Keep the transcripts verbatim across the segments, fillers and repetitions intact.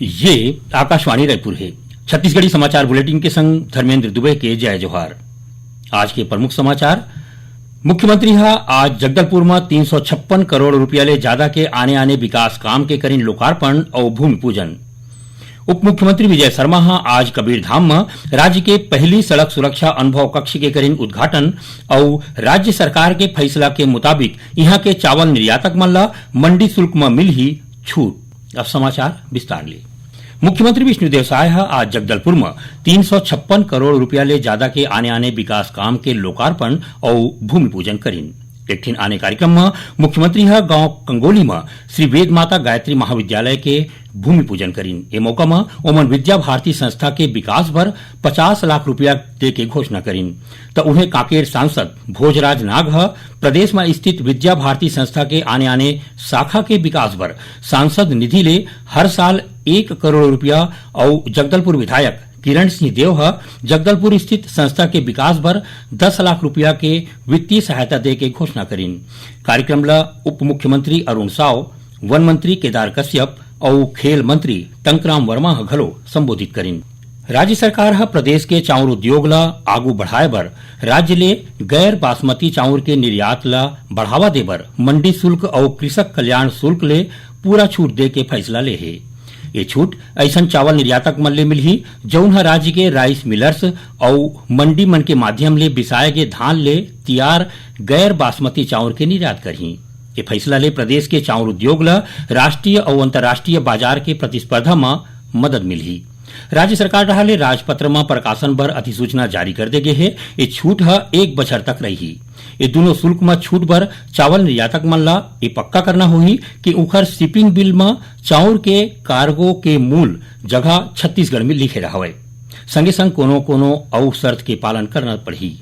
ये आकाशवाणी रायपुर हे। छत्तीसगढ़ी समाचार बुलेटिन के संग धर्मेंद्र दुबे के जय जोहार। आज के प्रमुख समाचार। मुख्यमंत्री ह आज जगदलपुर म तीन सौ छप्पन करोड़ रुपया ले जादा के आने-आने विकास काम के करिन लोकार्पण अउ भूमि पूजन। उप मुख्यमंत्री विजय शर्मा ह आज कबीरधाम म राज्य के पहली सड़क सुरक्षा अनुभव कक्ष के करिन उद्घाटन अउ राज्य सरकार के फैसला के मुताबिक इहां के चावल निर्यातक मन ल मंडी शुल्क म मिलही छूट। अब समाचार विस्तार ले। मुख्यमंत्री विष्णुदेव साय ह आज जगदलपुर म तीन सौ छप्पन करोड़ रुपया ले जादा के आने-आने विकास काम के लोकार्पण अउ भूमि पूजन करिन। एक ठिन आने कार्यक्रम म मुख्यमंत्री ह गांव कंगोली म श्री वेद माता गायत्री महाविद्यालय के भूमि पूजन करिन। ए मौका म ओमन विद्या भारती संस्था के विकास बर पचास लाख रुपया दे के घोषणा करिन। त उहें कांकेर सांसद भोजराज नाग ह प्रदेश म स्थित विद्या भारती संस्था के आने-आने शाखा के विकास बर सांसद निधि ले हर साल एक करोड़ रुपया अउ जगदलपुर विधायक किरण सिंह देव ह जगदलपुर स्थित संस्था के विकास बर दस लाख रुपया के वित्तीय सहायता दे के घोषणा करिन। कार्यक्रम ल उप मुख्यमंत्री अरुण साव, वन मंत्री केदार कश्यप अउ खेल मंत्री टंकराम वर्मा ह घलो संबोधित करिन। राज्य सरकार ह प्रदेश के चाउर उद्योग ल आगू बढ़ाए बर राज्य ले गैर बासमती चाउर के निर्यात ल बढ़ावा दे बर मंडी शुल्क अउ कृषक कल्याण शुल्क ले पूरा छूट दे के फैसला ले हे। ये छूट अइसन चावल निर्यातक मन ले मिलही, जउन ह राज्य के राइस मिलर्स अउ मंडी मन के माध्यम ले बिसाए गे धान ले तियार गैर बासमती चाउर के निर्यात करही। ये फैसला ले प्रदेश के चाउर उद्योग ल राष्ट्रीय अउ अंतर्राष्ट्रीय बाजार के प्रतिस्पर्धा म मदद मिलही। राज्य सरकार डहार ले राजपत्र म प्रकाशन बर अधिसूचना जारी कर दे गे हे। ये छूट ह एक बछर तक रही। ये दूनों शुल्क म छूट बर चावल निर्यातक मन ल ये पक्का करना होही कि उखर शिपिंग बिल म चाउर के कार्गो के मूल जगह छत्तीसगढ़ में लिखे रहवय। संगे संग कोनो कोनो अउ शर्त के पालन करना पड़ही।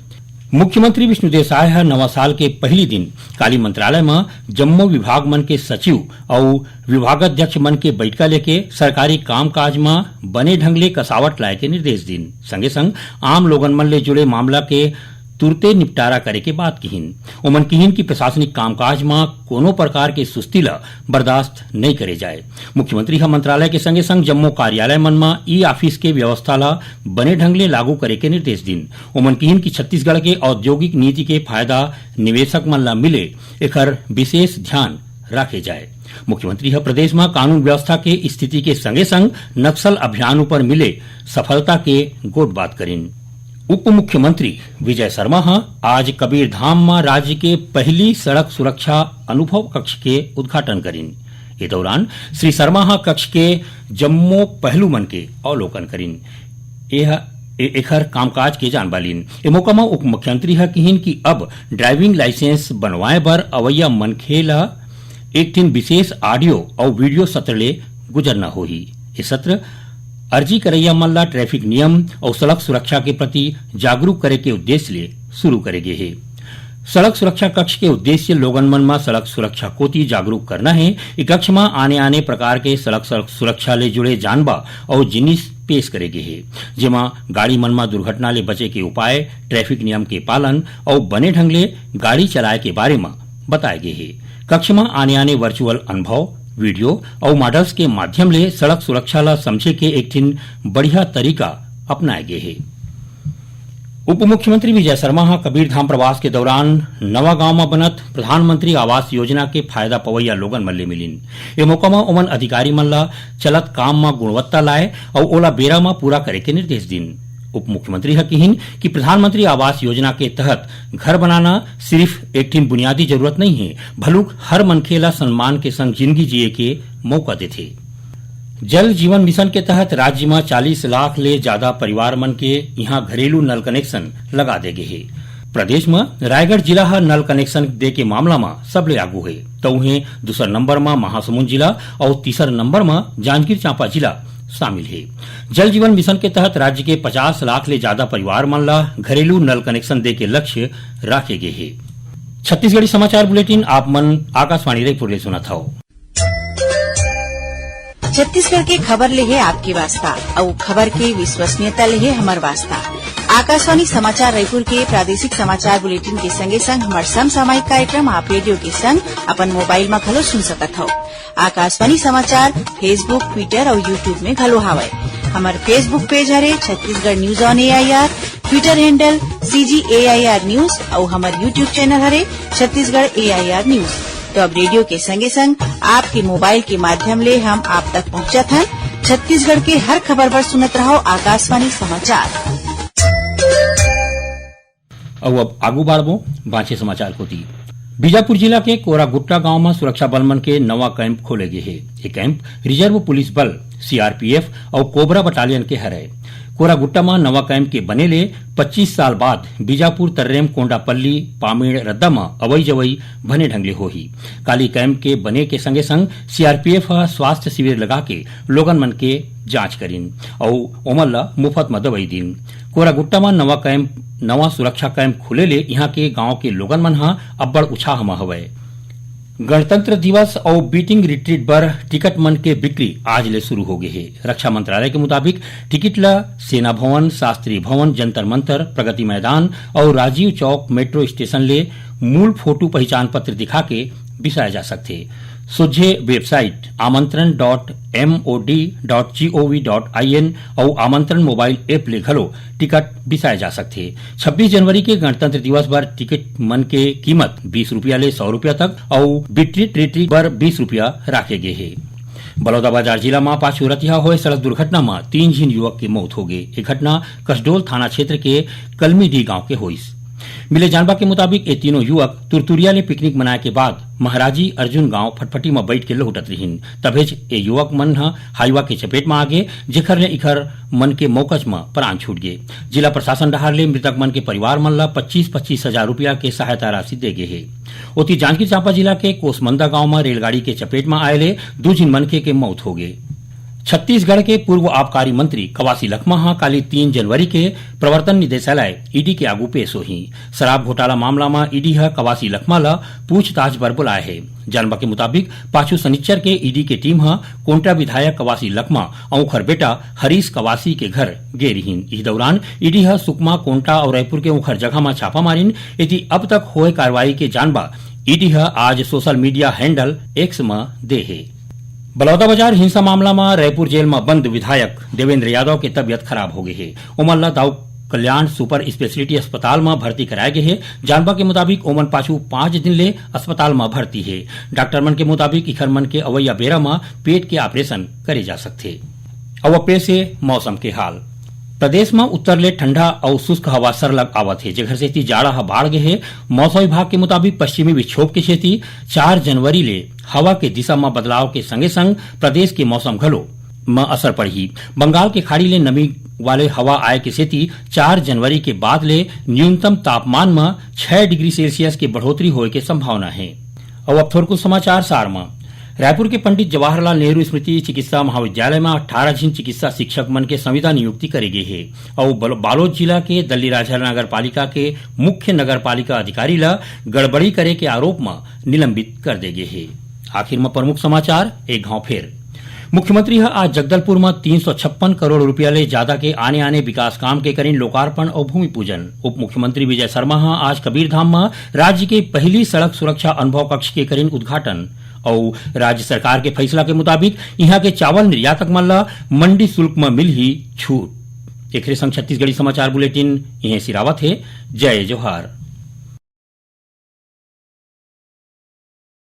मुख्यमंत्री विष्णुदेव साय ह नवा साल के पहली दिन काली मंत्रालय म जम्मो विभाग मन के सचिव अउ विभागाध्यक्ष मन के बैठका लेके सरकारी कामकाज म बने ढंग ले कसावट लाए के निर्देश दिन। संगे संग आम लोगन मन ले जुड़े मामला के तुरते निपटारा करे के बात किहिन। ओमन किहिन कि प्रशासनिक कामकाज म कोनो प्रकार के सुस्ती ल बर्दाश्त नइ करे जाए। मुख्यमंत्री ह मंत्रालय के संगे संग जम्मो कार्यालय मन म ई ऑफिस के व्यवस्था ल बने ढंग ले लागू करे के निर्देश दिन। ओमन किहिन कि छत्तीसगढ़ के औद्योगिक नीति के फायदा निवेशक मन ल मिले, एखर विशेष ध्यान राखे जाए। मुख्यमंत्री ह प्रदेश म कानून व्यवस्था के स्थिति के संगे संग नक्सल अभियान ऊपर मिले सफलता के गोठ बात करिन। उप मुख्यमंत्री विजय शर्मा ह आज कबीरधाम म राज्य के पहली सड़क सुरक्षा अनुभव कक्ष के उद्घाटन करिन। ए दौरान श्री शर्मा ह कक्ष के जम्मो पहलू मन के अवलोकन करिन। एह, ए-, एखर कामकाज के जानबा लीन। ए मौका म उप मुख्यमंत्री ह किहिन कि अब ड्राइविंग लाइसेंस बनवाए बर अवइया मनखे ल एक ठिन विशेष ऑडियो अउ वीडियो सत्र ले गुजरना होही। ए सत्र अर्जी करइया मन ला ट्रैफिक नियम अउ सड़क सुरक्षा के प्रति जागरूक करे के उद्देश्य ले शुरू करे गे हे। सड़क सुरक्षा कक्ष के उद्देश्य लोगन मन म सड़क सुरक्षा कोति जागरूक करना हे। ए कक्ष म आने-आने प्रकार के सड़क, सड़क सुरक्षा ले जुड़े जानबा अउ जिनिस पेश करे गे हे, जेमा गाड़ी मन म दुर्घटना ले बचे के उपाय, ट्रैफिक नियम के पालन अउ बने ढंग ले गाड़ी चलाए के बारे म बताए गे हे। कक्ष म आने-आने वर्चुअल अनुभव, वीडियो अउ मॉडल्स के माध्यम ले सड़क सुरक्षा ल समझे के एक ठिन बढ़िया तरीका अपनाए गे हे। उप मुख्यमंत्री विजय शर्मा ह कबीरधाम प्रवास के दौरान नवा गांव म बनत प्रधानमंत्री आवास योजना के फायदा पवइया लोगन मन ले मिलिन। ए मौका म ओमन अधिकारी मन ल चलत काम म गुणवत्ता लाए अउ ओला बेरा म पूरा करे के निर्देश दिन। उप मुख्यमंत्री ह किहिन कि प्रधानमंत्री आवास योजना के तहत घर बनाना सिरिफ एक ठिन बुनियादी जरूरत नइ हे, भलुक हर मनखे ल सम्मान के संग जिनगी जिए के मौका देथे। जल जीवन मिशन के तहत राज्य म चालीस लाख ले जादा परिवार मन के इहां घरेलू नल कनेक्शन लगा दे गे हे। प्रदेश म रायगढ़ जिला ह नल कनेक्शन दे के मामला म सबले आगू हे, त उहें दूसर नंबर म महासमुंद जिला अउ तीसर नंबर म जांजगीर चांपा जिला शामिल हे। जल जीवन मिशन के तहत राज्य के पचास लाख ले जादा परिवार मन ल घरेलू नल कनेक्शन दे के लक्ष्य राखे गे हे। छत्तीसगढ़ी समाचार बुलेटिन आप मन आकाशवाणी रायपुर ले सुनत हव। छत्तीसगढ़ के खबर ले हे आपके वास्ता, अउ खबर के विश्वसनीयता ले हे हमर वास्ता। आकाशवाणी समाचार रायपुर के प्रादेशिक समाचार बुलेटिन के संगे संग हमर समसामयिक कार्यक्रम आप रेडियो के संग अपन मोबाइल म घलो सुन सकत हव। आकाशवाणी समाचार Facebook, Twitter अउ YouTube में घलो हावय। हमर Facebook पेज हरे Chhattisgarh news on AIR, Twitter handle CG AIR news अउ हमर YouTube चैनल हरे छत्तीसगढ़ एआईआर न्यूज। तो अब रेडियो के संगे संग आपके मोबाइल के माध्यम ले हम आप तक पहुंचत हन। छत्तीसगढ़ के हर खबर बर सुनत रहो आकाशवाणी समाचार। अउ अब आगू बाढ़बो बांचे समाचार कोती। बीजापुर जिला के कोरागुट्टा गांव म सुरक्षा बल मन के नवा कैंप खोले गे हे। ये कैंप रिजर्व पुलिस बल, सीआरपीएफ अउ कोबरा बटालियन के हरय। कोरागुट्टा म नवा कैंप के बने ले पच्चीस साल बाद बीजापुर तर्रेम कोंडापल्ली पामेड़ रद्दा म अवई जवई बने ढंग ले होही। काली कैंप के बने के संगे संग सीआरपीएफ ह स्वास्थ्य शिविर लगा के लोगन मन के जांच करिन अउ ओमन ल मुफत म दवई दिन। कोरागुट्टा म नवा कैंप, नवा सुरक्षा कैंप खुले ले इहां के गांव के लोगन मन ह अब्बड़ उछाह म हवय। गणतंत्र दिवस अउ बीटिंग रिट्रीट बर टिकट मन के बिक्री आज ले शुरू हो गे हे। रक्षा मंत्रालय के मुताबिक टिकट ल सेना भवन, शास्त्री भवन, जंतर मंतर, प्रगति मैदान अउ राजीव चौक मेट्रो स्टेशन ले मूल फोटो पहचान पत्र दिखा के बिसाए जा सकथे। सोझे website Amantran dot MOD dot GOV dot IN अउ आमंत्रण मोबाइल ऐप ले घलो टिकट बिसाए जा सकथे। छब्बीस जनवरी के गणतंत्र दिवस बर टिकट मन के कीमत बीस रुपया ले सौ रुपया तक अउ बिट्री ट्रिटी बर बीस रुपया राखे गे हे। बलौदाबाजार जिला म पाछू रतिहा होए सड़क दुर्घटना म तीन झिन युवक के मौत होगे। ये घटना कसडोल थाना क्षेत्र के कलमीडीह गांव के होइस। मिले जानबा के मुताबिक, ये तीनों युवक तुरतुरिया ले पिकनिक मनाए के बाद महाराजी अर्जुन गांव फटफटी म बइठ के लहुटत रिहिन। तभेच ये युवक मन ह हाईवा के चपेट म आगे, जेखर ले इखर मन के मौकच म प्राण छूट गे। जिला प्रशासन डहार ले मृतक मन के परिवार मन ल पच्चीस पच्चीस हजार रुपया के सहायता राशि दे गे हे। ओती जांजगीर चांपा जिला के कोसमंदा गांव म रेलगाड़ी के चपेट म आए ले दू झिन मनखे के मौत हो गे। छत्तीसगढ़ के पूर्व आबकारी मंत्री कवासी लखमा ह काली तीन जनवरी के प्रवर्तन निदेशालय, ईडी, के आगू पेश होही। शराब घोटाला मामला म ईडी ह कवासी लखमा ल पूछताछ बर बुलाए हे। जानबा के मुताबिक, पाछू सनिच्चर के ईडी के टीम ह कोंटा विधायक कवासी लखमा अउ ओखर बेटा हरीश कवासी के घर गे रिहिन। इही दौरान ईडी ह सुकमा, कोंटा अउ रायपुर के ओखर जगह म छापा मारिन। एती अब तक होए कार्रवाई के जानबा ईडी ह आज सोशल मीडिया हैंडल एक्स म दे हे। बलौदाबाजार हिंसा मामला म रायपुर जेल म बंद विधायक देवेंद्र यादव के तबियत खराब हो गे हे। ओमन ल दाऊ कल्याण सुपर स्पेशलिटी अस्पताल म भर्ती कराए गे हे। जानबा के मुताबिक, ओमन पाछू पांच दिन ले अस्पताल म भर्ती हे। डॉक्टर मन के मुताबिक, इखर मन के अवइया बेरा म पेट के ऑपरेशन करे जा सकथे। अउ अब पेश हे मौसम के हाल। प्रदेश म उत्तर ले ठंडा अउ शुष्क हवा सरलग आवत हे, जेखर सेती जाड़ा ह बाढ़ गे हे। मौसम विभाग के मुताबिक, पश्चिमी विक्षोभ के सेती चार जनवरी ले हवा के दिशा म बदलाव के संगे संग प्रदेश के मौसम घलो म असर पड़ही। बंगाल के खाड़ी ले नमी वाले हवा आए के सेती चार जनवरी के बाद ले न्यूनतम तापमान म छह डिग्री सेल्सियस के बढ़ोतरी होए के संभावना हे। अउ अब थोरकुन समाचार सार म। रायपुर के पंडित जवाहरलाल नेहरू स्मृति चिकित्सा महाविद्यालय म अट्ठारह झिन चिकित्सा शिक्षक मन के संविदा नियुक्ति करे गे हे। अउ बल-, बालोद जिला के दल्लीराजहर नगर पालिका के मुख्य नगर पालिका अधिकारी ल गड़बड़ी करे के आरोप म निलंबित कर दे गे हे। आखिर म प्रमुख समाचार एक घाव फेर। मुख्यमंत्री ह आज जगदलपुर म तीन सौ छप्पन करोड़ रुपया ले जादा के आने-आने विकास काम के करिन लोकार्पण अउ भूमि पूजन। उप मुख्यमंत्री विजय शर्मा ह आज कबीरधाम म राज्य के पहिली सड़क सुरक्षा अनुभव कक्ष के करिन उद्घाटन। अउ राज्य सरकार के फैसला के मुताबिक इहां के चावल निर्यातक मन ल मंडी शुल्क म मिलही छूट। एकरे संग छत्तीसगढ़ी समाचार बुलेटिन इहें सिरावत हे। जय जोहार।